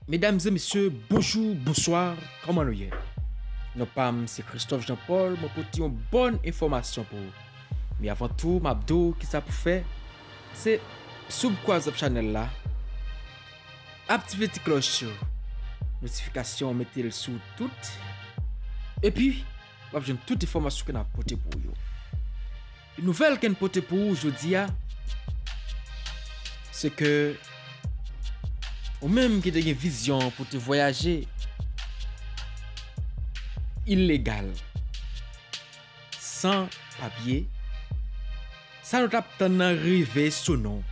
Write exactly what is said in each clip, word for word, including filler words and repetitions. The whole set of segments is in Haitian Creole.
Medam e mesye, bonjou, bonswa, kòman nou ye? Non pa m se Christophe Jean Paul, mwen pote yon bòn enfòmasyon pou ou. Men avan tou, m ap di w kisa pou fè, se subscribe chanèl la, aktive ti klòch yo, notifikasyon, mete l sou tout, epi w ap jwenn tout enfòmasyon ke n ap pote pou ou yo. Nouvèl ke n pote pou ou jodi a, se ke ou menm ki te gen vizyon pou te vwayaje ilegal, san papye, sa nou t ap tann nan rive sou nou.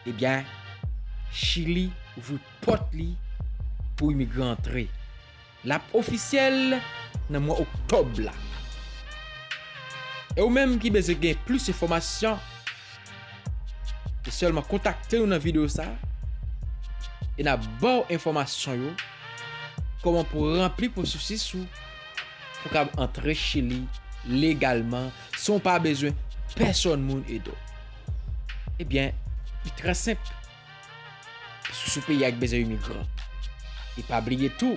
Ebyen, Chili ouvri pòt li pou imigran antre. L ap ofisyèl nan mwa oktòb la. E ou menm ki bezwen gen plis enfòmasyon, e sèlman kontakte nou nan videyo sa a, e n ap ba w enfòmasyon yo, kòman pou ranpli pwosesis ou, pou kab antre Chili legalman, san w pa bezwen pèsòn moun ede w. Ebyen, li trè senp. Paske sou peyi a ki bezwen imigran. E pa bliye tou,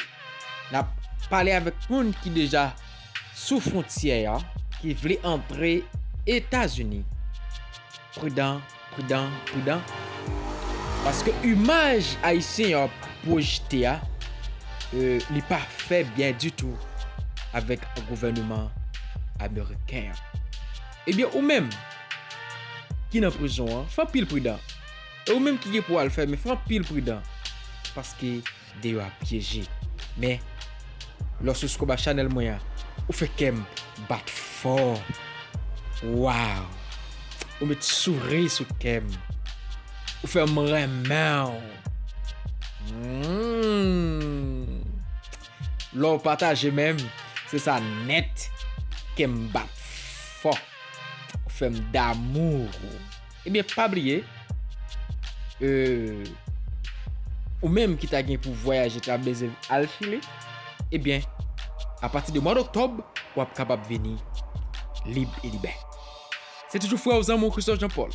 n ap pale avèk moun ki deja sou fwontyè a, ki vle antre Etazini. Pridan, pridan, pridan. Paske imaj ayisyen yo ap pwojte a, e, li pa fè byen ditou avèk gouvènman ameriken an. Ebyen, ou menm ki nan prizon an, fè anpil pridan. E ou menm ki gen pou al fè, men fè anpil pridan. Paske deyò a pyeje. Men, lè w subscribe chanèl mwen an, ou fè kè m bat fò. Waw! Ou met souri sou kè m. Ou fè m renmen w. Mm. Lè w pataje menm, se sa nèt, kè m bat fò. Ou fè m damou. Ebyen, pa bliye, e, ou menm ki ta gen pou vwayaje, ta bezwen al Chili, ebyen, apati de mwa oktòb, w ap kapab vini lib e libè. Se toujou frè w, zanmi w Christophe Jean Paul.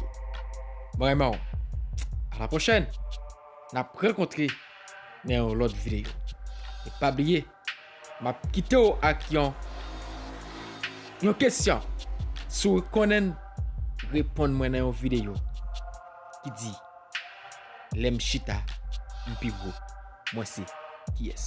Mwen renmen w. A la pwochèn. N ap rankontre nan yon lòt videyo. E pa bliye, m ap kite w ak yon, yon kesyon. Si w konnen, reponn mwen nan yon videyo ki di, lè m chita, m pi gwo. Mwen se kiyès?